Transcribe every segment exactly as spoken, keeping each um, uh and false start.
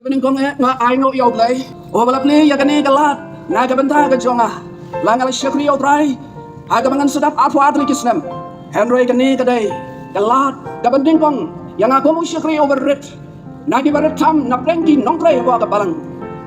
Nyngkong eh nga ai nguh ïa U Blei uba la plie ïa kane ka lad na ka bynta ka jong nga. La nga la shakri ïa U Trai ha kaba ngan sdang arphew ar tylli ki snem. Hynrei kane ka dei ka lad kaba nyngkong ïa nga kum u shakri uba rit na kiba rit tam na pdeng ki nongtrei hapoh ka balang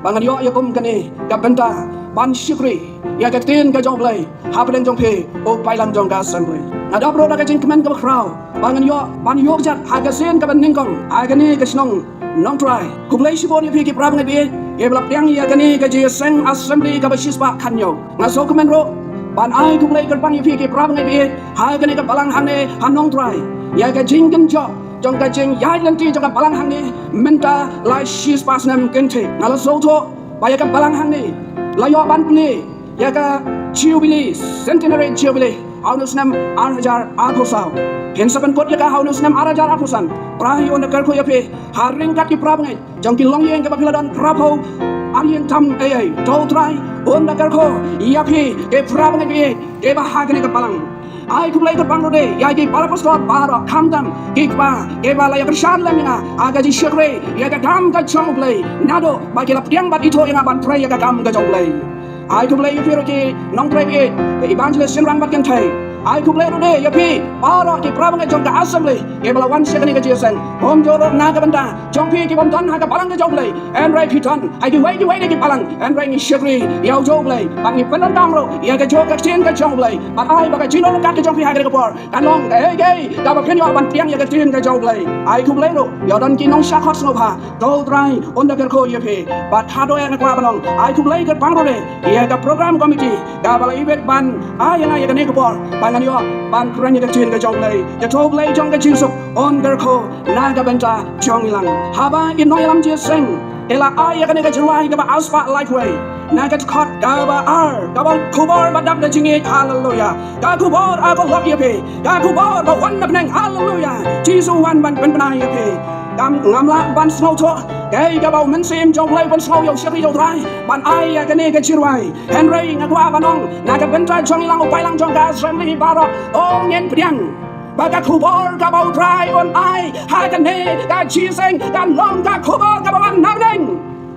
ba ngan ïoh ïa kum kane ka bynta ban shakri ïa ka ktien ka jong U Blei hapdeng jong phi u paidlang jong ka assembly. Nga dap ruh da ka jingkmen kaba khraw ba ngan ïoh ban ïoh kjat ha ka sien kaba nyngkong ha kane ka shnong Nongtrai. Khublei shibun ïa phi ki para bangeit kiba la pdiang ïa kane ka jingïaseng assembly kaba shispah khatñiew. Nga sngewkmen ruh ban ai khublei kyrpang ïa phi ki para bangeit ha kane ka balang hangne ha Nongtrai ïa ka jingkynjoh jong ka jingïaid lynti jong ka balang hangne mynta la shispah snem kynthei. Nga la sngewthuh ba ïa ka balang hangne la ïoh ban plie ïa ka Jubilee, Centenary Jubilee ha une u snem ar hajar arphew saw. Phin sa pynkut ïa ka ha une u snem ar hajar arphew san. Trai un da kyrkhu ïa phi ha ryngkat ki para bangeit jong ki longïing kiba phi la don phraphew ar ïing tam ei ei. To U Trai un da kyrkhu ïa phi ki para bangeit kiba ha kane ka balang. Ai khublei kyrpang ruh de ïa ki para pastor baroh khamtam ki kpa kiba la ïa kyrshan lem ïa nga ha ka jingshakri ïa ka kam ka jong U Blei naduh ba ki la pdiang bad ithuh ïa nga ban trei ïa ka kam ka jong U Blei. Ai khublei ïa phi ruh ki nongtrei ki evangelist shynrang bad kynthei. Ai khublei ruh de ïa phi baroh ki para bangeit jong ka assembly kiba la wan sha kane ka jingïaseng. Kumjuh ruh na ka bynta jong phi ki bym don ha ka balang ka jong U Blei, hynrei phi don ha kiwei kiwei de ki balang, hynrei ngi shakri ïa u jong U Blei bad ngi pyndonkam ruh ïa ka jong ka ktien ka jong U Blei. Bad ai ba ka jingdon ryngkat ka jong phi ha kane ka por kan long kaei kaei kaba phin ïoh ban pdiang ïa ka ktien ka jong U Blei. Ai khublei ruh ïa don ki nongshah khot sngewbha. To U Trai un da kyrkhu ïa phi. Bad haduh ïa nga kwah ban ong ai khublei kyrpang ruh de ïa ka program committee kaba la ibit ban ai ïa nga ïa kane ka por ba ngan ïoh ban kren ïa ka ktien ka jong U Blei. Ïa to U Blei jong ka jingsuk un kyrkhu na ka bynta jong ngi lang. Haba i nongïalam jingïaseng i la ai ïa kane ka jingrwai kaba arspah laiphew wei. Na ka dkhot kaba ar, kaba khubor ba dap da jingïeit, haleluya. Ka khubor ba lok ïa phi, ka khubor ba wan na bneng, haleluya. Jisu wan ban pynbna ïa phi. Kam ngam lah ban sngewthuh kaei kaba u Mynsiem jong U Blei u pynsngew ïa u shakri jong U Trai ban ai ïa kane ka jingrwai. Hynrei nga kwah ban ong na ka bynta jong ngi lang u paidlang jong ka assembly baroh, ong ngin pdiang ba ka khubor kaba U Trai un ai ha kane ka jingïaseng kan long ka khubor kaba wan na bneng.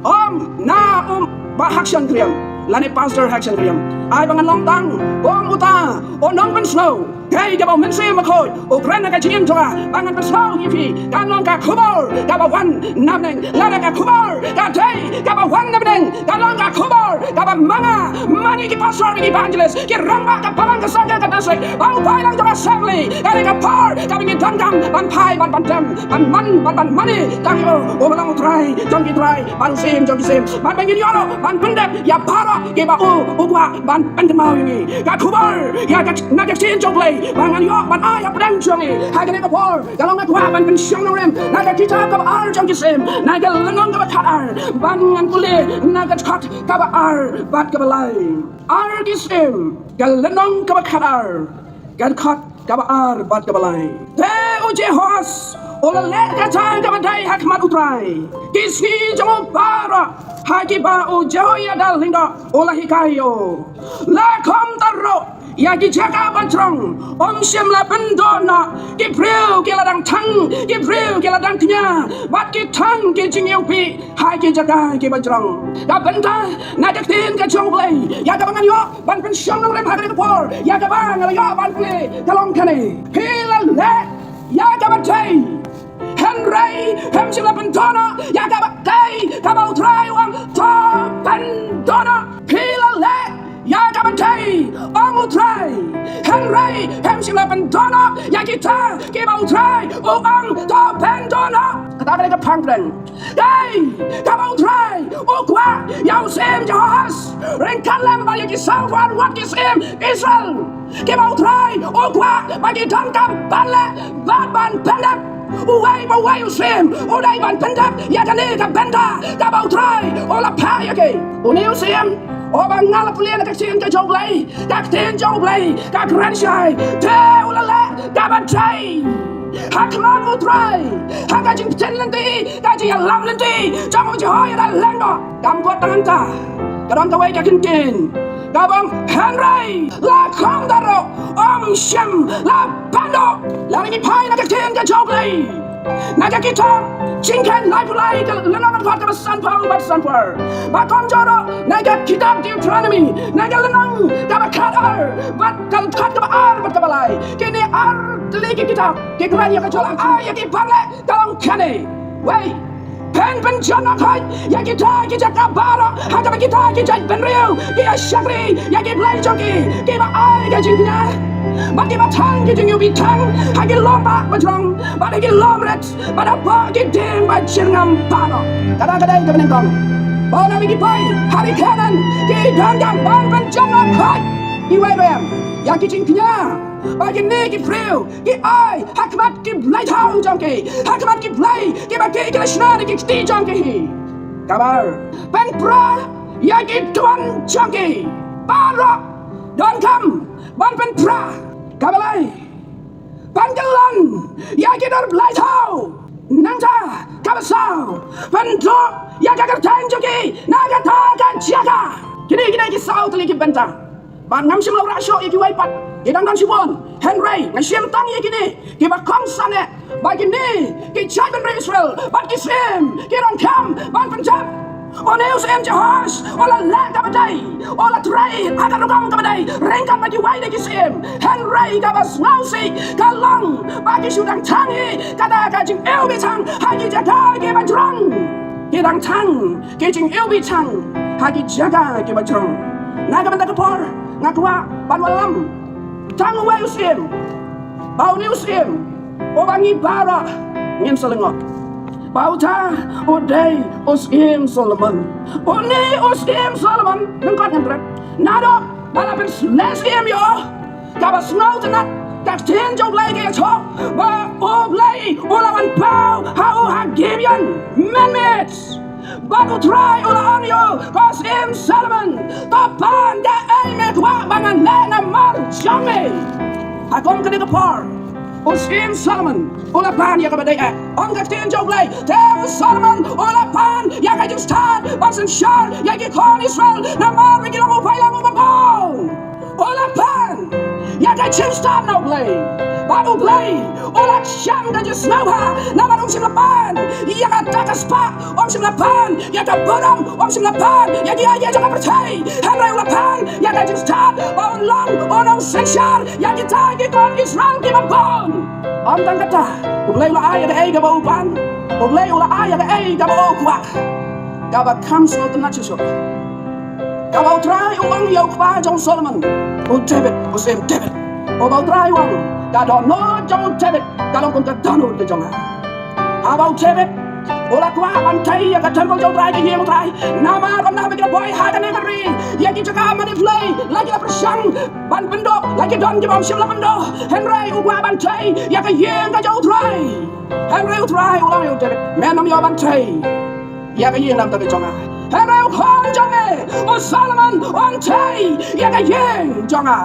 Ym na u Bah Hakshan Kriam lane Pastor Hakshan Kriam. Ai ba ngan long tang kum uta u nongpynsngew kaei kaba u Mynsiem Bakhuid u kren ha ka jingim jong nga ba ngan pynsngew ïa phi kan long ka khubor kaba wan na bneng. Lada ka khubor ka dei kaba wan na bneng, ka long ka khubor kaba ma nga, ma ngi ki pastor, ki evangelist, ki rangbah ka balang ka sangkar ka district, ba u paidlang jong ka assembly, ka dei ka por kaba ngi donkam ban phai ban pyntem, ban man, ban, ban mane tang ïa u uba long u Trai jong ki trai, bad u Syiem jong ki syiem, bad ba ngin ïoh ruh ban pyndep ïa baroh kiba u u kwah ban pynkynmaw ïa ngi. Ka khubor ïa ka na ka ktien jong U Blei ba ngan ïoh ban ai hapdeng jong ngi ha kane ka por. Ka long nga kwah ban pynshong nongrim na ka kitab kaba ar jong ki Syiem, na ka lynnong kaba khatar, bad ngan pule na ka dkhot kaba ar bad kaba lai. Ar ki Syiem, ka lynnong kaba khatar, ka dkhot kaba ar bad kaba lai. Te u Jehoas u la leh kata kaba dei ha khmat U Trai. Ki sngi jong u baroh ha kiba u Jehoiada lyngdoh u la hikai ïa u. La kham tyrwa ïa ki jaka ba jrong, um shym la pynduh noh ki briew ki la dang thang, ki briew ki la dang kñia, bad ki thang ki jingïewbih ha ki jaka kiba jrong. Ka bynta na ka ktien ka jong U Blei ïa kaba ngan ïoh ban pynshong nongrim ha kane ka por, ïa kaba nga la ïoh ban pule ka long kane. Phi la leh ïa kaba dei, hynrei phim shym la pynduh noh ïa kaba dei kaba U Trai u ong to pynduh noh. Phi la leh ïa kaba dei, ong U Trai, hynrei phim shym la pynduh noh ïa kita kiba U Trai u ong to pynduh noh. Kata ka dei ka phang pdeng. Dei kaba U Trai u kwah ïa u Syiem Jehoas ryngkat lem bad ïa ki sawphew ar ngut ki syiem Israel, kiba U Trai u kwah ba ki donkam ban leh bad ban pyndep. Uwei pa uwei u syiem u dei ban pyndep ïa kane ka bynta kaba U Trai u la phah ïa ki. Une u syiem uba nga la pule na ka ktien ka jong U Blei, ka ktien jong U Blei ka kren shai, te u la leh kaba dei ha khmat U Trai ha ka jingpyntip lynti, ka jingïalam lynti jong u Jehoiada lyngdoh. Kam kut tang hangta, ka don kawei ka kyntien kaba ong, hynrei la kham tyrwa, um shym la pynduh. Lada ngi phai na ka ktien ka jong U Blei, Na ka kitab Jingkheiñ laiphew lai, ka lynnong kaba sanphew bad sanphew. Bad kumjuh ruh na ka kitab Deuteronomi, na ka lynnong kaba khatar bad ka dkhot kaba ar bad kaba lai. Kine ar tylli ki kitab ki kren ïa ka jingïaleh ïa ki bym leh, ka long kane: Wei, phin pynjot noh khoit ïa kita ki jaka baroh ha kaba kita ki jaitbynriew ki ïa shakri ïa ki blei jong ki, kiba ai ka jingkñia bad kiba thang ki jingiwbih thang ha ki lum ba bajrong bad ha ki lum rit bad hapoh ki dieng bajyrngam baroh. Kata ka dei kaba nyngkong. Ba na ki bai ha ri Kanaan ki donkam ban pynjot noh khoit, iwei iwei ïa ki jingkñia ba kine ki briew ki ai ha khmat ki blei thaw jong ki, ha khmat ki blei kiba ki, ki la shna da ki kti jong ki hi. Kaba ar, pynpra ïa ki duwan jong ki baroh, donkam ban pynpra. Kaba lai, ban kyllon ïa ki dur blei thaw. Nangta kaba saw, pynduh ïa ka kyrteng jong ki na kata ka jaka. Kine, kine ki saw tylli ki bynta. Bad ngam shym la wanrah shuh ïa kiwei pat, ki dang don shibun. Hynrei nga shim tang ïa kine kiba kongsan eh, ba kine ki jaitbynriew Israel bad ki syiem ki donkam ban pynjot. Une u syiem Jehoash u la leh kaba dei, u la trei ha ka rukom kaba dei ryngkat bad kiwei de ki syiem. Hynrei kaba sngewsih ka long ba ki shu dang thang hi kata ka jingiwbih thang ha ki jaka kiba jrong. Ki dang thang ki jingiwbih thang ha ki jaka kiba jrong. Na ka bynta ka por nga kwah ban wallam tang uwei u syiem, ba une u syiem uba ngi baroh ngin sa lyngngoh, ba uta u dei u syiem Solomon. Une u syiem Solomon, nyngkong ngan rat, naduh ba la pynsleh syiem ïa u, kaba sngewtynnat, ka ktien jong U Blei ka ïathuh ba U Blei u la wan paw ha u ha Gibeon mynmiet. Bad U Trai u la ong ïa u, ko syiem Solomon, to pan kaei me kwah ba ngan leh namar jong me. Ha kum kane ka por u syiem Solomon u la pan ïa kaba dei eh. Ong ka ktien jong U Blei, te u Solomon u la pan ïa ka jingstad ban synshar ïa ki khun Israel namar ba ki long u balang uba bun. U la pan ïa ka jingstad na U Blei. Bad U Blei u la shim ka jingsngewbha namar um shym la pan ïa kata ka spah, um shym la pan ïa ka burom, um shym la pan ïa ki, ïa, ïa jong ka pyrthei. Hynrei u la pan ïa ka jingstad ba un long u nongsynshar ïa kita ki khun Israel kiba bun. Ym tang kata, U Blei u la ai ïa kaei kaba u pan, U Blei u la ai ïa kaei kaba u kwah, kaba kham sngewtynnat shuh shuh. Kaba U Trai u ong ïa u kpa jong u Solomon, u David, u syiem David. Uba U Trai u ong, ka dohnud jong u David ka long kum ka dohnud ka jong nga. Haba u David u la kwah ban tei ïa ka temple jong U Trai, ka ïing U Trai, namar ym nah ba ki la poi ha kane ka ri ïa ki jaka manipulate, la ki la pyrshang ban pynduh, la ki don kiba ym shym la pynduh. Hynrei u kwah ban tei ïa ka ïing ka jong U Trai. Hynrei U Trai u la ong ïa u David, men ym ïoh ban tei ïa ka ïing namar ka jong nga. Hynrei u khun jong me u Solomon un tei ïa ka ïing jong nga.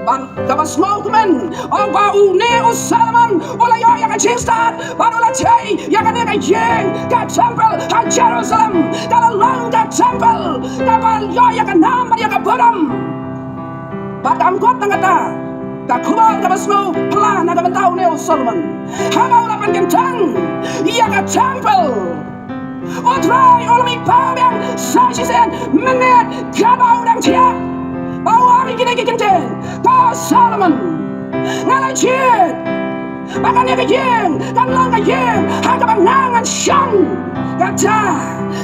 Bad kaba sngewkmen, ong ba une u Solomon u la ïoh ïa ka jingstad bad u la tei ïa kane ka ïing, ka temple ha Jerusalem. Ka la long ka temple kaba ïoh ïa ka nam bad ïa ka burom. Bad kam kut tang kata, ka khubor kaba sngewphylla na ka bynta une u Solomon, haba u la pynkyntang ïa ka temple, U Trai u la mih paw biang sa shisien mynmiet kaba u dang thiah. Ba u ong ïa kine ki kyntien, ko Solomon, nga la jied ba kane ka ïing kan long ka ïing ha kaba nga ngan shong. Kata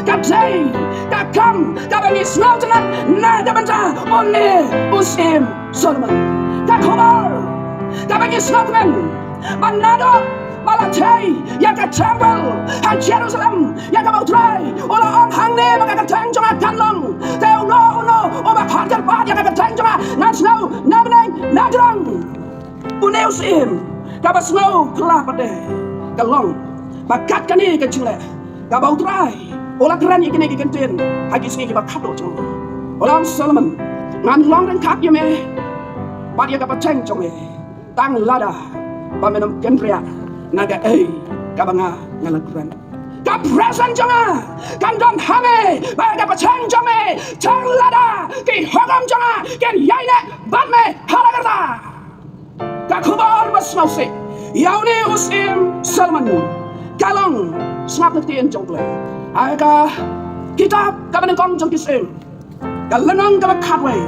ka dei ka kam kaba ngi sngewtynnat na ka bynta une u syiem Solomon. Ka khubor kaba ngi sngewkmen, ba naduh ba la tei ïa ka temple ha Jerusalem, ïa kaba U Trai u la ong hangne ba ka kyrteng jong nga kan long, te uno uno uba khot kyrpad ïa ka kyrteng jong nga ngan sngew na bneng na jrong. Une u syiem, kaba sngewphylla pat de ka long ba kat kane ka jingleh, kaba U Trai u la kren ïa kine ki kyntien ha ki sngi kiba khadduh jong u, u la ong, Solomon, ngan long ryngkat ïa me bad ïa ka pateng jong me, tang lada ba men ym kynriah na kaei kaba nga nga la kren. Ka presence jong nga kan don ha me bad ka pateng jong me, tang lada ki hukum jong nga kin ïaineh bad me ha la ka rta. Ka khubor ba sngewsih ïa une u syiem Solomon, Ka long, sngap na ka ktien jong U Blei. Ha ka kitab kaba nyngkong jong ki Syiem, ka lynnong kaba khatwei,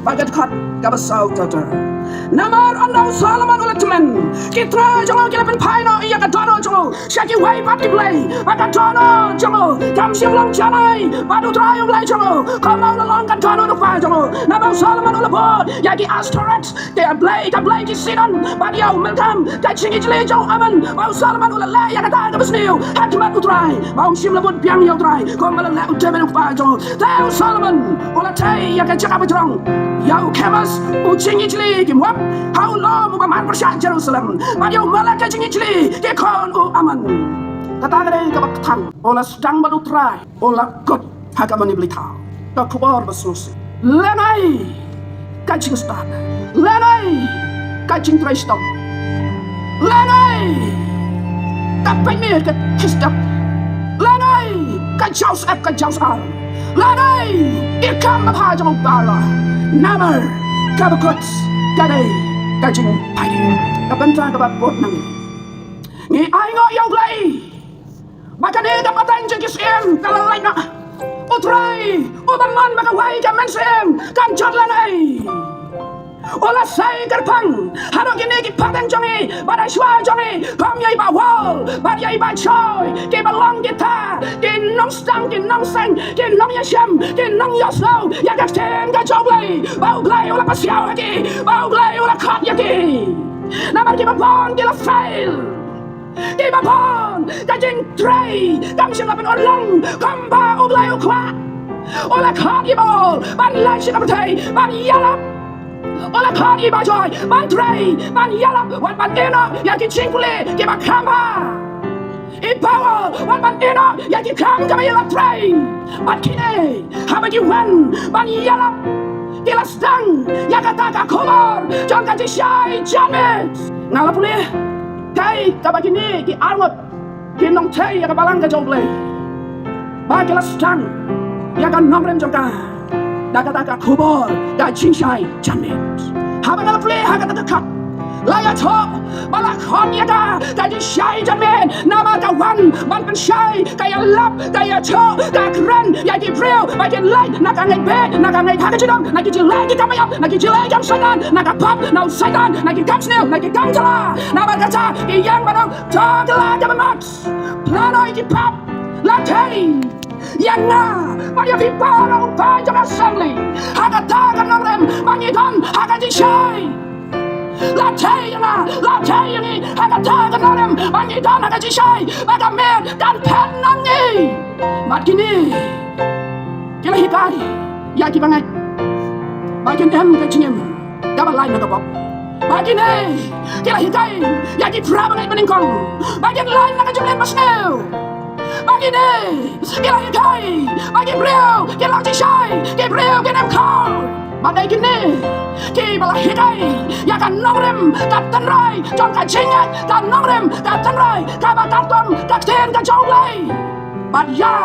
bad ka dkhot kaba saw ter ter. Namar ynda u Solomon u la tymmen, ki trai jong u ki la pynphai noh ïa ka dohnud jong u sha kiwei pat ki blei, bad ka dohnud jong u kam shym long janai bad U Trai U Blei jong u, kumba u la long ka dohnud u kpa jong u. Namar u Solomon u la bud ïa ki Ashtoreth, ka blei, ka blei ki Sidon, bad ïa u Milkom, ka jingijli jong u Amon, ba u Solomon u la leh ïa kata kaba sniew ha khmat U Trai, ba um shym la bud biang ïa U Trai kumba la leh u David u kpa jong u. Te u Solomon u la theh ïa ka jaka ba jrong ïa u Kemosh, u jingijli ki Moab, ha u lum uba mar pyrshah Jerusalem, bad ïa u Molek ka jingijli ki khun u Amon. Kata ka dei kaba kthang, u la sdang bad U Trai. U la kut ha ka mane blei thaw, ka khubor ba sngewsih. Lehnoh ka jingstad, lehnoh ka jingtrei shitom, lehnoh ka pynmih ka khristan, lehnoh ka jaw syep ka jaw sar, lehnoh i kam babha jong u baroh. Namar kaba kut ka dei ka jingpait. Ka bynta kaba bud nangne, ngi ainguh ïa U Blei ba kane ka pateng jong ki Syiem ka la lait noh. U Trai uba mon ba kawei ka mynsiem kan jot lehnoh, u la sei kyrpang haduh kine ki pateng jong ngi bad ha shuwa jong ngi, kum ïa i Bah Wall bad ïa i Bah Choi, kiba long kita ki nongsdang, ki nongseng, ki nongïashem, ki nongïasoh ïa ka ktien ka jong U Blei, ba U Blei u la pasiaw ha ki, ba U Blei u la khot ïa ki. Namar kiba bun ki la fail. Kiba bun ka jingtrei kam shym la pynurlong kumba U Blei u kwah. U la khot ïa i Bah Wall ban leit sha ka pyrthei ban ïalap. U la khot ïa i Bah Choi ban trei, ban ïalap, wat ban ïehnoh ïa ki jingpule kiba kham bha. I Bah Wall, wat ban ïehnoh ïa ki kam kaba ïalap trei. Bad kine haba ki wan ban ïalap, ki la sdang ïa kata ka khubor jong ka jingshai janmiet. Nga la pule kaei kaba kine ki arngut ki nongtrei ïa ka balang ka jong U Blei, ba ki la sdang ïa ka nongrim jong ka da kata ka khubor ka jingshai janmiet. Haba nga la pule ha kata ka dkhot, la ïathuh ba la khot ïa ka ka jingshai janmiet namar ka wan ban pynshai, ka ïalap, ka ïathuh, ka kren ïa ki briew ba kin leit na ka ngeit beit, na ka ngeit ha ka jingdum, na ki jingleh ki kam ïap, na ki jingleh kam Soitan, na ka pop, na u Soitan, na ki kam sniew, na ki kam jala. Namar kata ki ïeng ban ong, to kylla kaba mut, phla noh ïa ki pop. La thei ïa nga bad ïa phi baroh, u paid jong ka assembly, ha kata ka nongrim ba ngi don ha ka jingshai. La thei ïa nga, la thei ïa ngi ha kata ka nongrim ba ngi don ha ka jingshai, ba ka miet kan phet na ngi. Bad kine ki la hikai ïa ki bangeit ba kin em ka jingim kaba lai na ka pop. Ba kine ki la hikai ïa ki para bangeit ba nyngkong ba kin lai na ka jingim ba sniew. Ba kine ki la hikai ba ki briew kin long jingshai, ki briew kin em khor. Ba dei kine kiba la hikai ïa ka nongrim ka tynrai jong ka jingngeit, ka nongrim ka tynrai kaba kyrpang ka ktien ka jong U Blei. Bad ïa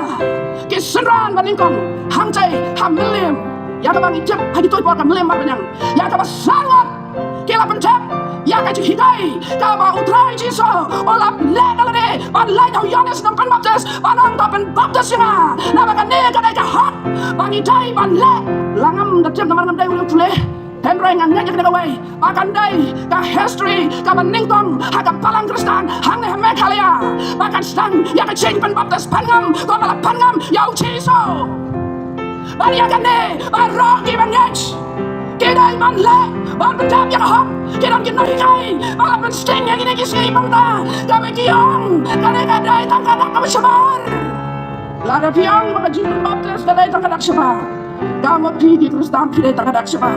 ki synran ba nyngkong hangtei ha Mylliem, ïa kaba ngi tip ha kito ki por ka Mylliem Marweiñang, ïa kaba san ngut ki la pyntip ïa ka jinghikai kaba U Trai Jisu u la leh da lade ban leit ha u Ïoannis Nongpynbaptis ban ong, to pynbaptis ïa nga, naba kane ka dei ka hok ba ngi dei ban leh. La ngam da tip namar ngam dei u riewpule, hynrei nga ngeit ïa kane kawei ba kan dei ka history kaba nyngkong ha ka balang Khristan hangne ha Meghalaya ba kan sdang ïa ka jingpynbaptis pan ngam, kumba la pan ngam ïa U Jisu. Bad ïa kane baroh kiba ngeit ki dei ban leh ban pyndap ïa ka hok. Ki don ki nonghikai ba la pynsting ïa kine ki sngi bynta, kaba ki ong kane ka dei tang ka dak kaba shabar. Lada phi ong ba ka jingpynbaptis ka dei tang ka dak shabar, ka mut phi ki Khristan phi dei tang ka dak shabar.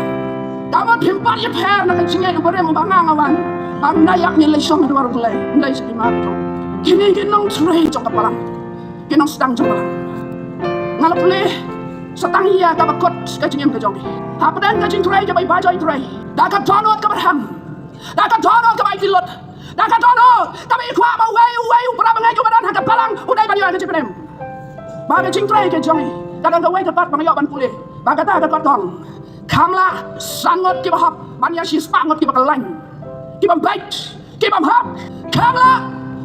Ka mut phim pat ïapher na ka jingngeit u barim uba nga nga wan, ba ym da ïap ngi leit shong ha dwar U Blei, ym dei sha ki mar. Kine ki nongtrei jong ka balang, ki nongsdang jong ka balang. Nga la pule sa tang ïa kaba kut ka jingim ka jong ngi hapdeng ka jingtrei kaba i Bah Choi i trei da ka dohnud kaba rhem, da ka dohnud kaba aiti lut, da ka dohnud kaba i kwah ba uwei uwei u para bangeit uba don ha ka balang u dei ban ïoh ïa ka jingpynim. Ba ka jingtrei ka jong ngi ka don kawei ka kot ba nga ïoh ban pule, ba kata ka kot ka ong, kham lah san ngut kiba hok ban ïa shispah ngut kiba kyllain, kiba beit, kiba bha. Kham lah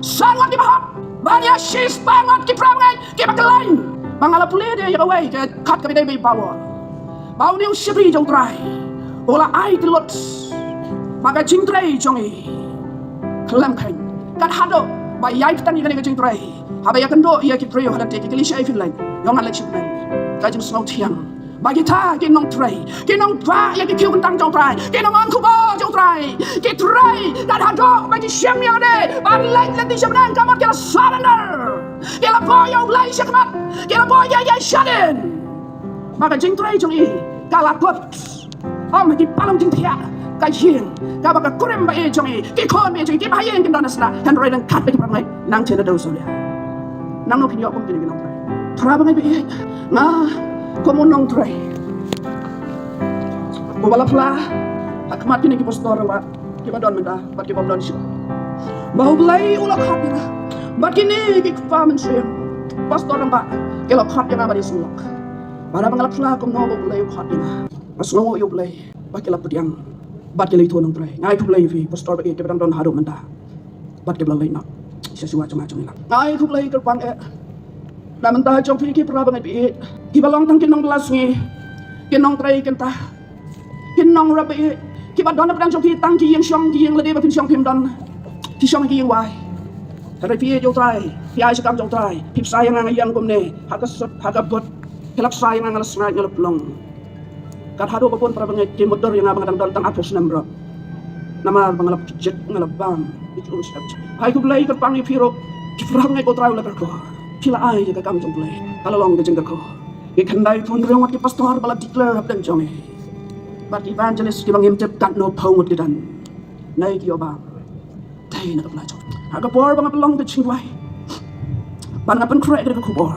san ngut kiba hok Ban ïa shispah ngut ki para bangeit kiba khlaiñ. Ba nga la pule de ïa kawei ka kat kaba dei ba i Paul. Ba une u shakri jong u Trai u la ai tylli ma ka jingtrei jong i khlem kheiñ. Kat haduh ba ïai pyntan ïa kane ka jingtrei, haba ïakynduh ïa ki briew ha lynti ki kylli sha i, phin leit? Ïa nga leit sha pynleit. Ka jingsngewthiang ba kita ki nongtrei, ki nongbah ïa ki khiew kyntang jong u Trai, ki nongwan khubor jong u Trai, ki trei kat haduh ba ki shem ïa lade ban leit lynti sha bneng, ka mut ki la surrender, ki la buh ïa U Blei shakhmat, ki la buh ïa, ïa shadien. Ba ka jingtrei jong i ka la kut. Ym ha ki palong jingthiah ka ïing, kaba ka kurim ba ïeit jong i, ki khun ba ïeit jong i, ki bahaïing kin don ha sla, hynrei nang kat ba ki para bangeit nang shen da u Sulia. Nangno phin ïoh kum kine ki nongtrei? Para bangeit ba ïeit, nga kum u nongtrei uba la phla ha khmat kine ki pastor rangbah kiba don mynta bad kiba ym don shuh, ba U Blei u la khot ïa nga. Bad kine ki kpa mynsiem pastor rangbah ki la khot ïa nga ban ïaseng lok. Bad haba nga la phla kumno ba U Blei u khot ïa nga, nga sngewnguh ïa U Blei ba ki la pdiang bad ki la ïathuh nongtrei. Nga ai khublei ïa phi pastor ba ïeit kiba dang don haduh mynta bad kiba la leit noh sha shuwa jong nga jong ngi lang. Nga ai khublei kyrpang eh na bynta jong phi ki para bangeit ba ïeit, kiba long tang ki nongbylla sngi, ki nongtrei kynta, ki nongrep ba ïeit, kiba don hapdeng jong phi tang ki ïing shong, ki ïing lade ba phin shong phim don, phi shong ha ki ïing wai. Hynrei phi ïeit ïa U Trai, phi ai sha kam jong U Trai, phi bsa ïa nga, nga ïeng kumne ha ka sut ha ka but, phi la bsa ïa nga, nga la sngaid, nga la pynlong. Kat haduh ba bun para bangeit ki mutdur ïa nga ba nga dang don tang arphew snem ruh. Namar ba nga la pynjit, nga la bam. Ai khublei kyrpang ïa phi ruh ki para bangeit ba U Trai u la kyrkhu. Phi la ai ïa ka kam jong U Blei, ka la long ka jingkyrkhu. Ki khyndai phew hynriew ngut ki pastor ba la declare hapdeng jong ngi, bad ki evangelist kiba ngim tip katno phew ngut ki don. Nai ki ïoh bam. Dei na ka pla jong, ha ka por ba nga pynlong ka jingduwai, ba nga pynkhreh ka khubor,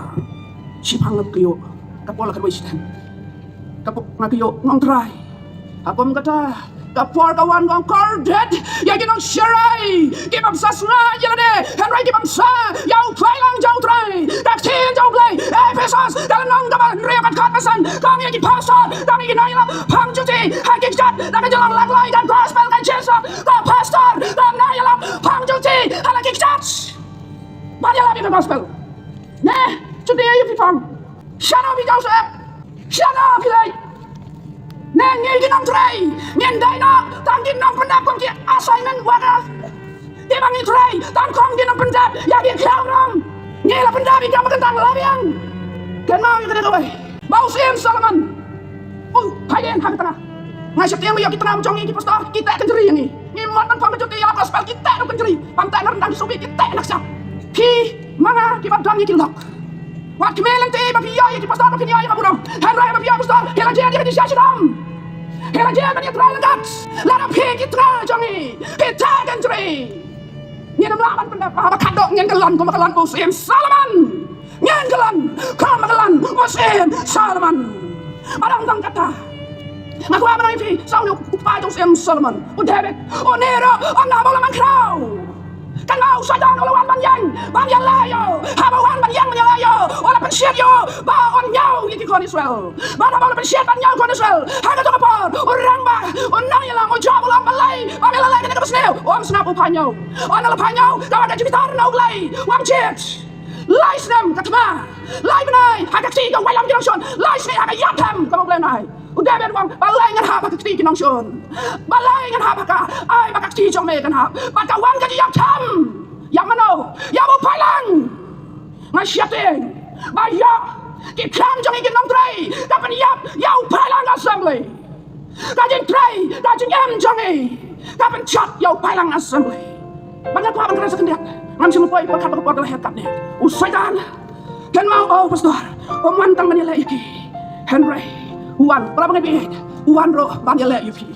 shiphang nga kynnoh, ka por la khatwei shiteng, ka por nga kynnoh, nga ong Trai, ha kum kata ka por ka wan, nga ong kordit ïa ki nongsharai kiba bsa sngaid ïa lade, hynrei kiba bsa ïa u pailang jong U Trai. Ka ktien jong U Blei, Ephesos ka lynnong kaba hynriew, ka dkhot ba san, ka ong ïa ki pastor, ka ong ïa ki nongïalam, phang duty ha ki kjat da ka jinglong lakloi ka gospel ka Jisu. Ka pastor, ka nongïalam, phang duty ha la ki kjat ban ïalam ïa ka gospel. Ne, duty ïa phi phang. Shano phi jong sep? Shano phi leit? Ne ngi ki nongtrei ngin dei noh tang ki nongpyndep kum ki assignment worker. Kiba ngi trei tang kum ki nongpyndep ïa ki khlieh rum. Ngi la pyndep ïa ki kum ka kyntang la biang. Kynmaw ïa kane kawei ba u Syiem Solomon u phai dien ha ka tnga. Nga sheptieng ba ïoh ki tnga jong ngi ki pastor ki teh kynjri ïa ngi. Ngi mut ban phong ka duty ïa la gospel ki teh ruh kynjri. Ban teh na ryndang ki subi ki teh na kshaw. Phi ma nga kiba don ïa ki lok. Wat khmih lynti ba phi ïoh ïa ki pastor ba phin ïoh ïa ka burom. Hynrei ba phi ïoh pastor, phi la jied ïa ka jingshisha shitom. Phi la jied ban ïatrai ryngkat. Lada phi ki tnga jong ngi phi teh kynjri, ngin ym lah ban pyndep. Haba khadduh ngin kyllon kumba kyllon u Syiem Solomon. Ngin kyllon kumba kyllon u Syiem Solomon. Ba dang tang kata, nga kwah ban ong ïa phi, sa une u kpa jong u Syiem Solomon, u David, une ruh ym da haba u la man khraw. Kynmaw, u Soitan u la wan ban ïeng ban ïaleh ïa u. Haba u wan ban ïeng ban ïaleh ïa u, u la pynshitom ïa u ba un ñiew ïa ki khun Israel. Bad haba u la pynshitom ban ñiew khun Israel, ha kato ka por u rangbah, u nongïalam, u Joab u la ong balei ba me la leh kane kaba sniew. Um sngap, u phai ñiew. Ynda la phai ñiew, ka wan ka jingbitar na U Blei. Wam jied. Lai snem ka thma, lai bnai ha ka kti ka waitlam ki nongshun, lai sngi ha ka ïapthem kaba U Blei un ai. U David u ong, balei ngan hap ha ka kti ki nongshun? Balei ngan hap ha ka? Ai ba ka kti jong me kan hap. Bad ka wan ka jingïapthem. Ïa mano? Ïa u pailang. Nga sheptieng ba ïa ki khlem jong ngi ki nongtrei, ka pynïap ïa u pailang assembly. Ka jingtrei, ka jingim jong ngi ka pynjot ïa u pailang assembly. Ba nga kwah ban kren sa khyndiat, ngam shym poi pyrkhat ba ka por ka la heh katne. U Soitan, kynmaw, o pastor, um wan tang ban ïaleh ïa ki. Hynrei u wan, para bangeit, u wan ruh ban ïaleh ïa phi.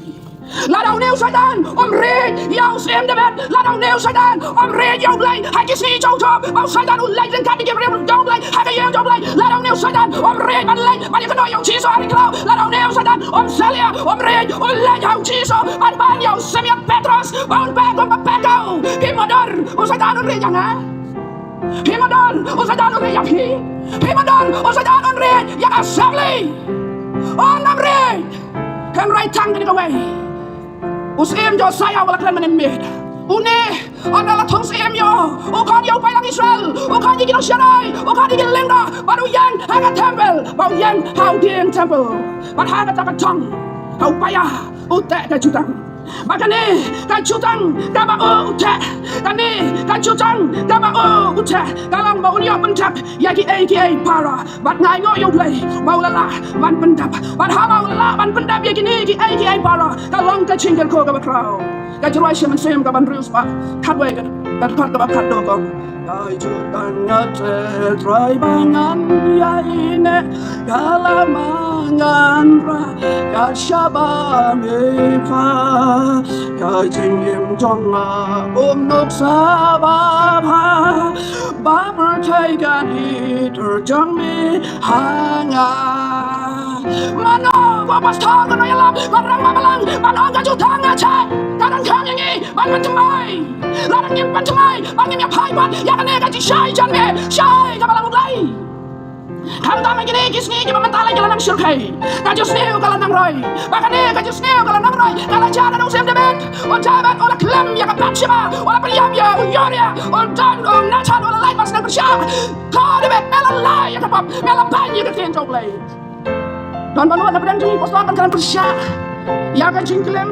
Lada une u Soitan um ri ïa u Syiem David, lada une u Soitan um ri ïa U Blei, ha ki sngi jong u Job, u Soitan u leit ryngkat bad ki briew jong U Blei ha ka ïing jong U Blei. Lada une u Soitan um ri ban leit ban ïakynduh ïa u Jisu ha ri khlaw, lada une u Soitan um salia, um ri, u leit ha u Jisu ban ban ïa u Simion Petros ba un pek kum ba pek ko. Phi mutdur u Soitan un ri ïa nga? Phi mutdur u Soitan un ri ïa phi? Phi mutdur u Soitan un ri ïa ka assembly? Un ym ri. Hynrei tang kane kawei, u Syiem Josaia u la kren mynnin miet. Une, ynda la thung syiem ïa u, u khot ïa u paidlang Israel, u khot ïa ki nongshakri, u khot ïa ki lyngngoh, bad u ïeng ha ka temple, bad u ïeng ha u dieng temple, bad ha kata ka jong, ha u paia, u teh ka jutang. Bad kane ka jutang kaba u teh, kane ka jutang kaba u teh, ka long ba un ïoh pyndep ïa kiei kiei para. Bad nga ainguh ïa U Blei ba u la lah ban pyndep. Bad haba u la lah ban pyndep ïa kine kiei kiei para, ka long ka jingkyrkhu kaba khraw. Ka jingrwai sha Mynsiem kaba hynriew spah khatwei, ka dkhot kaba khatduh ka ong: Ka jutang nga teh Trai ba ngan ïaineh, ka la ma ngan rah, ka shaba me pha. Ka jingim jong nga um nuksa ba bha, ba pyrthei kan hi tur jong me ha nga. Mano ko pastor, kano ïalap, ko rangbah balang, mano ka jutang nga teh, ka dang khang ïa ngi ban pynthymmai. Lada ngim pynthymmai, ba ngim ïa phai pat ïa kane ka jingshai jong me, shai ka balang U Blei. Khamtam ha kine ki sngi kiba mynta la ki la nang shyrkhei, ka jingsniew ka la nang roi. Ba kane ka jingsniew ka la nang roi ka la jia na u Syiem David. U David u la khlem ïa ka Bathsheba, u la pynïap ïa u Uriah, u don u Nathan u la lait ban sdang pyrshah. Ko David, me la lait ïa ka pop, me la bang ïa ka ktien jong U Blei. Don ba nud na pdeng jong ngi pastor ban kren pyrshah ïa ka jingkylli.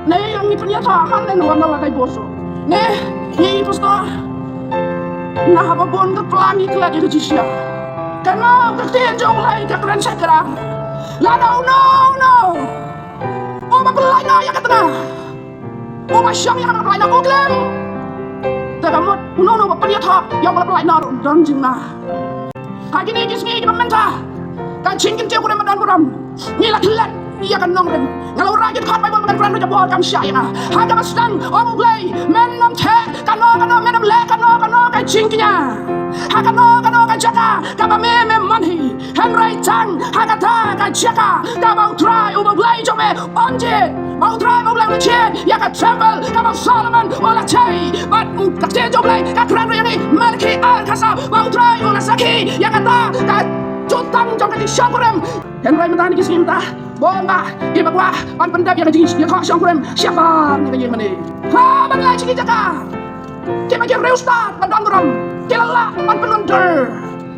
Ne ïa ngi pynïasoh man ne wan la kai boso. Ne ngi pastor, na haba bun ka plang ngi klet ïa ka jingshah. Kano ka ktien jong U Blei ka kren shakra. Lada uno uno uba pynlait noh ïa ka tnga, uba shong ïa kaba la pynlait noh u khlem, te ka mut uno uno uba pynïathoh ïa uba la pynlait noh ruh don jingma. Ha kine ki sngi kiba mynta, ka jingkyntiew kurim ba don burom, ngi la klet ïa ka nongrim. Nga la wanrah ki dkhot Baibl ba ngan kren ruh ka bor kam shah ïa nga. Ha kaba sdang, ong U Blei, men ym theh kano kano, men ym leh kano kano ka jingkñia ha kano kano ka jaka kaba me me mon hi. Hynrei tang ha kata ka jaka kaba U Trai uba U Blei jong me un jied, ba U Trai uba U Blei un jied ïa ka temple kaba u Solomon u la tei. Bad ka ktien jong U Blei ka kren ruh ïa ngi, Malaki ar khatsaw, ba U Trai u la sakhi ïa kata ka jutang jong ka jingshongkurim. Hynrei mynta ha kine ki sngi mynta, bun bah kiba kwah ban pyndep ïa ka jingïathoh shongkurim shabar na ka ïingmane. Haba ngi leit sha ki jaka kiba ki riewstad ba don burom, ki la lah ban pynlong dur.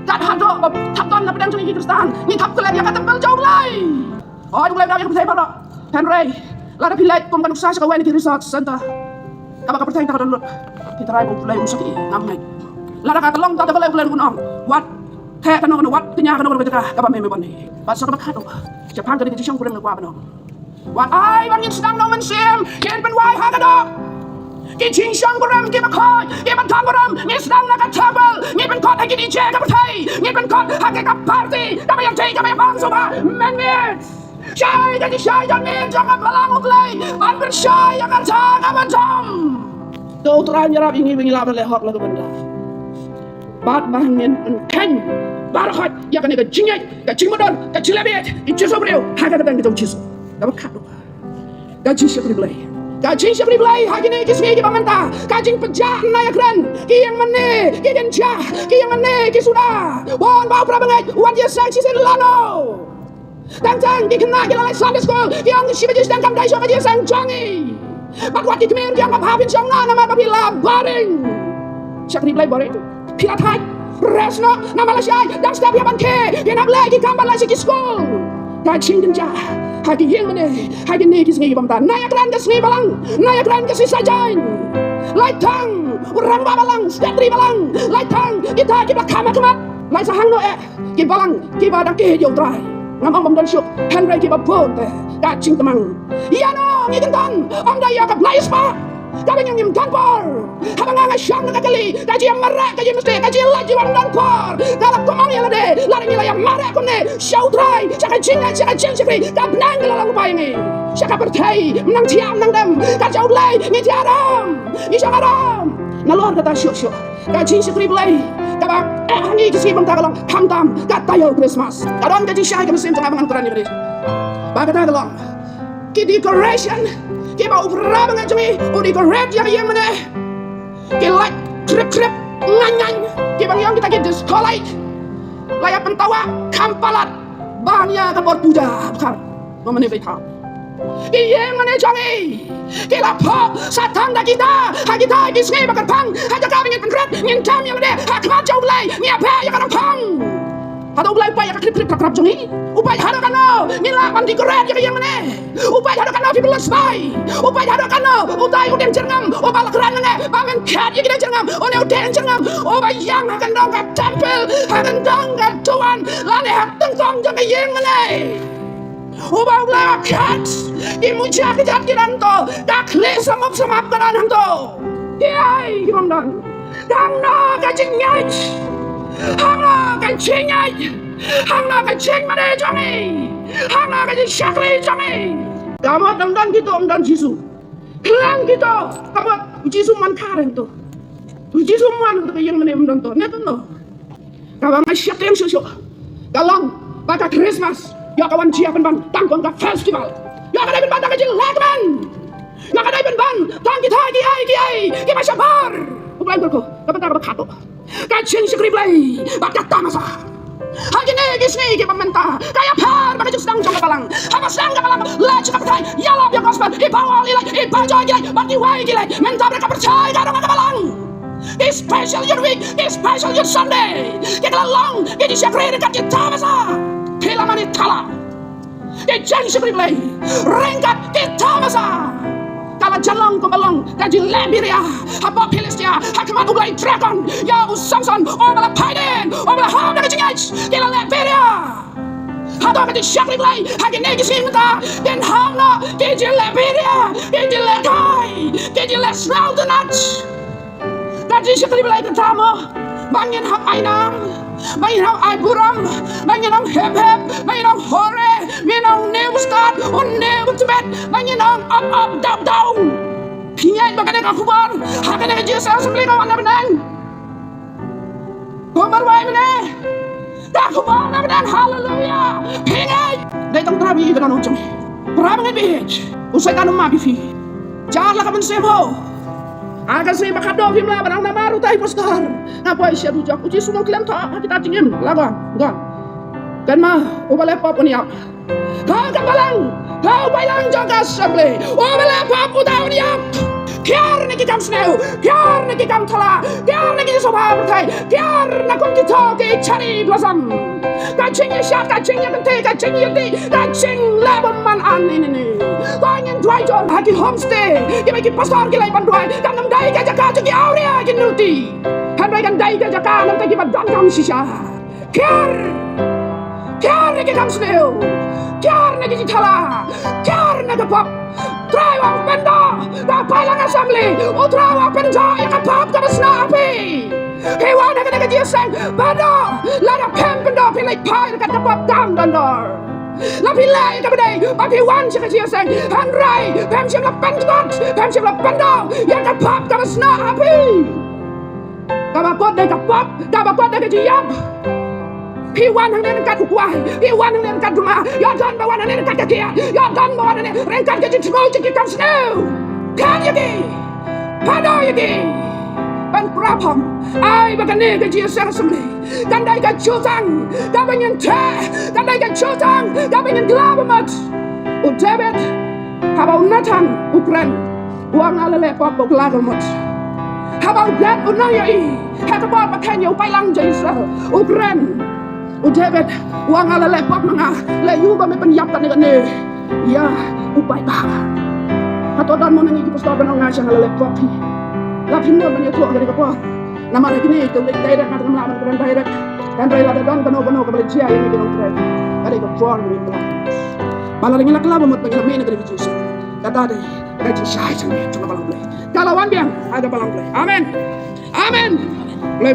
Kat haduh ba thap don na pdeng jong ngi ki Khristan ngi thap klet ïa ka temple jong U Blei. Hooid, U Blei u dap ïa ka pyrthei baroh. Hynrei lada phi leit kum ka nuksa sha kawei na ki research center kaba ka pyrthei ka don lut, phi tharai ba U Blei un sakhi, ngam ngeit. Lada ka long kata ka lei, U Blei un ong, wat theh kano kano, wat kñia kano kano ka jaka kaba me me bun hi. Bad sa kaba khatduh, shaphang kane ka jingshongkurim nga kwah ban ong, wat ai ba ngin sdang na U Mynsiem, ngin pynwai ha ka doh. Ki jingshongkurim kiba khuid, kiba don burom, ngin sdang na ka temple, ngin pynkhot ha ki D J ka pyrthei, ngin pynkhot ha ka party kaba ïadei kaba ïabang shuh bha. Men miet, shai ka jingshai jong ngi jong ka balang U Blei ban pynshai ïa ka jaka ba dom. To U Trai un ïarap ïa ngi ba ngin lah ban leh hok la ka bynta. Bad ba ngin pynkheiñ baroh ïa kane ka jingngeit, ka jingmudui, ka jingleh bieit ïa ki jingïaseng briew ha ka kyrteng ka jong U Jisu. Kaba khatduh, ka jingshakri Blei. Ka jingshakri Blei ha kine ki sngi kiba mynta, ka jingpynjah na ïakren, ki ïing mane ki kynjah, ki ïing mane ki suda. Bun bah u para bangeit wat ïaseng shisien lano. Tang tang ki khynnah ki la leit Sunday school, ki ong shi baje sdang kam dei shuh ka jingïaseng jong ngi. Bad wat ki kmie ki ong ba pha phin shong noh namar ba phi la boring. Shakri Blei boring? Phi la thait? Rest noh namar lashai dang step ïa ban khie, phin hap leh ki kam ban leit sha ki school. Ka jingkynjah ha ki ïing mane ha kine ki sngi kiba mynta. Nai ïakren ka sngi balang, nai ïakren ka sngi saitjaiñ. Lait tang u rangbah balang, secretary balang, lait tang kita kiba kham ha khmat. Lait sahang noh eh ki balang kiba dang kiew ïa U Trai. Ngam ong bym don shuh, hynrei kiba bun te ka jingtbang. Ïano ngi kyntang? Ym dei ïa ka Blei spah. Kaba ngim, ngim don por. Haba nga nga shong na ka kali, ka jingmareh, ka jingmynstep, ka jinglait, jingwan ym don por. Nga la kum ong ïa lade, lada ngi la ïamareh kumne sha U Trai, sha ka jingngeit, sha ka jingshakri, ka bneng ka la long lypa ïa ngi. Sha ka pyrthei ym nang thiah ym nang dem, ka jong U Blei ngi thiah ram, ngi shong aram. Nalor kata shuh shuh, ka jingshakri Blei kaba eh ha ngi ki sngi mynta ka long khamtam ka taïew Christmas. Ka don ka jingshai ka mynsiem jong nga ba ngan kren ïa kane. Ba kata ka long ki decoration kiba u para bangeit jong ngi u decorate ïa ka ïing mane. Ki light trip trip ngain ngain kiba ngi ong kita ki disco light. La ïa pyntawa kham palat ban ïa ka por puja bkhar. Ba mane ba ïa Ki ïing mane jong ngi ki la phoh sa tang da kita, ha kita ki sngi ba kyrpang, ha jaka ba ngin pynrit, ngin tem ïa lade ha khmat jong U Blei, ngi ïa phet ïa ka nongpang. Hato U Blei u peit ïa ka khrip khrip krap krap jong ngi? U peit haduh katno ngi lah ban decorate ïa ka ïing mane? U peit haduh katno phi pynlut sbai? U peit haduh katno utai u dieng jyrngam uba la kren lane ba men khet ïa ki dieng jyrngam, une u dieng jyrngam uba ïang ha kyndong ka temple, ha kyndong ka duwan lane ha tyngkong jong ka ïing mane? Uba U Blei u khet, ki muja kjat ki don to, ka khlieh samop samap ka don hangto. Kiei ki bym don? Hangno ka jingngeit? Hangno ka jingngeit? Hangno ka jingmane jong ngi? Hangno ka jingshakri jong ngi? Ka mut ym don kito, ym don Jisu. Khlem kito, ka mut U Jisu um wan kha hangto. U Jisu um wan hangto, ka ïing mane ym don to. Ne kumno? Kaba nga sheptieng shuh shuh ka long ba ka Christmas ïoh ka wan jia pynban tang kum ka festival. Ïoh ka dei pynban tang ka jinglehkmen. Ïoh ka dei pynban tang kita kiei kiei kiba shabar. U Blei u kyrkhu, ka bynta kaba khatduh, ka jingshakri Blei bad ka tamasa. Ha kine ki sngi kiba mynta, ka ïapher bad ka jingsdang jong ka balang. Haba sdang ka balang, leit sha ka pyrthei, ïalap ïa ka gospel, i Paul i leit, i Paul i leit, bad kiwei ki leit. Mynta ba ka pyrthei ka rung ha ka balang. Ki special Youth Week, ki special Youth Sunday, ki la long ki jingshakri ryngkat ki tamasa. Phi la mane thala. Ki jingshakri Blei ryngkat ki tamasa. Ka la jan long kumba long ka jingleh biria hapoh Philistia ha khmat u blei dragon ïa u Samson, uba la phaidien, uba la hap da ka jingngeit. Ki la leh biria. Hato ka jingshakri Blei ha kine ki sngi mynta kin hap noh ki jingleh biria, ki jingleh kai, ki jingleh sngewtynnat? Ka jingshakri Blei kata mo ba ngin hap ai nam, ba ngin hap ai burom, ba ngin ong hep hep, ba ngin ong hore, ba ngin ong une u stad, une u tbet, ba ngin ong ap ap dap down. Phi ngeit ba kane ka khubor ha kane ka G S M assembly ka wan na bneng? Ko marwei mane, ka khubor na bneng, haleluya. Phi ngeit? Dei tang Trai ba ïeit ba don ha jong ngi. Trai ba ngeit ba ïeit, u Soitan um map ïa phi. Jar la ka mynsiem ho. Ha ka sngi ba khatduh phim lah ban ong namar utai pastor, nga poi sha dujok. U Jisu u ong khlem thoh ha kita jingim la gong gong. Kynmaw, uba leh pop un ïap. Ka ka balang, ka u balang jong ka assembly, uba leh pop uta un ïap. Kiar na ki kam sniew, kiar na ki kam thala, kiar na ki sopha pyrthei, kiar na kum kito ki cherry blossom. Ka jingïashat, ka jingïakynthei, ka jingïadih, ka jingleh bymman ane ne ne. Ko ngin duwai jur ha ki homestay kiba ki pastor ki leit ban duwai, kan ym dei ka jaka jong ki awria ki nuti, hynrei kan dei ka jaka na bynta kiba donkam shisha. Kiar, kiar na ki kam sniew, kiar na ki jingthala, kiar na ka pop. Trai u ong pyndoh, ka Pailang assembly, u Trai u ong pyndoh ïa ka pop kaba snoh ha phi. Phi wan ha kane ka jingïaseng, pyndoh, lada phim pyndoh phi leit phai ryngkat ka pop kam don dor. La phi leh ïa kaba dei ba phi wan sha ka jingïaseng, hynrei phim shym la pyndoh, phim shym la pyndoh ïa ka pop kaba snoh ha phi. Kaba kut dei ka pop, kaba kut dei ka jingïap. Phi wan hangne ryngkat u kwai, phi wan hangne ryngkat u ma, ïa don ba wan hangne ryngkat ka kiad, ïa don ba wan hangne ryngkat ka jingthmu jong ki kam sniew. Khan ïa ki, pyndoh ïa ki. Ban prapom, ai ba kane ka jingïaseng assembly kan dei ka jutang kaba ngin theh, kan dei ka jutang kaba ngin kylla ba mut. U David, haba u Nathan u kren, u ong nga la leh pop ba u kylla ka mut. Haba u Gad u nang ïohi ha ka bor ba kheiñ ïa u paidlang jong Israel, u kren. U David u ong nga la leh pop ma nga, leh ïa u ba me pynïap kane kane ïa u paidbah. Hato don mo na ngi ki pastor ban ong nga sha nga la leh pop hi? La phim nud ban ïathuh ha kane ka por. Namar ha kine ki leit direct, nga tang ym lah ban kren direct. Hynrei lada don kano kano kaba la jia ïa ngi ki nongtrei, ka dei ka por ba ngin kylla. Ba lada ngi la kylla ba mut ba ngi la mih na kane ka jingïaseng, kata dei ka jingshai jong ngi jong ka balang Blei. Ka la wan biang ha ka balang Blei. Amen. Amen. Blei